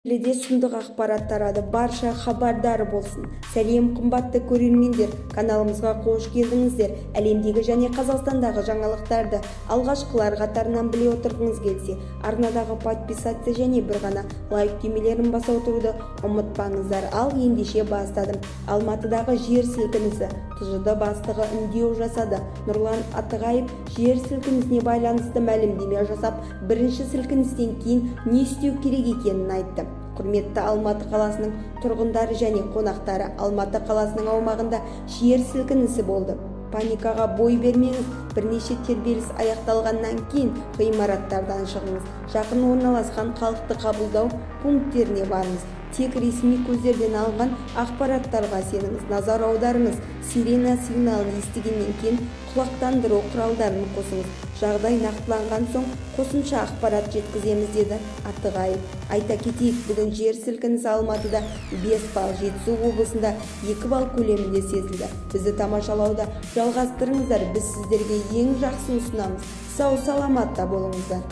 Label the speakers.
Speaker 1: Желіде сұмдық ақпарат тарады, барша хабардар болсын. Сәлем, қымбатты көрермендер! Каналымызға қош келдіңіздер! Әлемдегі және Қазақстандағы жаңалықтарды алғашқылар қатарынан біле отырғыңыз келсе, арнадағы подписаться және бір ғана лайк түймелерін баса отыруды ұмытпаңыздар. Ал ендеше, бастадым. Алматыдағы жер сілкінісі: ТЖД бастығы үндеу жасады. Нұрлан Атығаев жер сілкінісіне байланысты мәлімдеме жасап, бірінші сілкіністен кейін не істеу керек екенін айтты. Құрметті Алматы қаласының тұрғындары және қонақтары! Алматы қаласының аумағында жер сілкінісі болды. Паникаға бой бермеңіз. Бірнеше тербеліс аяқталғаннан кейін ғимараттардан шығыңыз, жақын орналасқан халықты қабылдау пункттеріне барыңыз. Тек ресми көздерден алынған ақпараттарға сеніңіз. Назар аударыңыз: сирена сигналын естігеннен кейін құлақтандыру құралдарын қосыңыз. Жағдай нақтыланған соң қосымша ақпарат жеткіземіз, деді Атығаев. Айта кетейік, бүгін жер сілкінісі Алматыда 5 балл, Жетісу облысында 2 балл көлемінде сезілді. Бізді тамашалауды жалғастырыңыздар, біз сіздерге ең жақсысын ұсынамыз. Сау саламатта болыңыздар!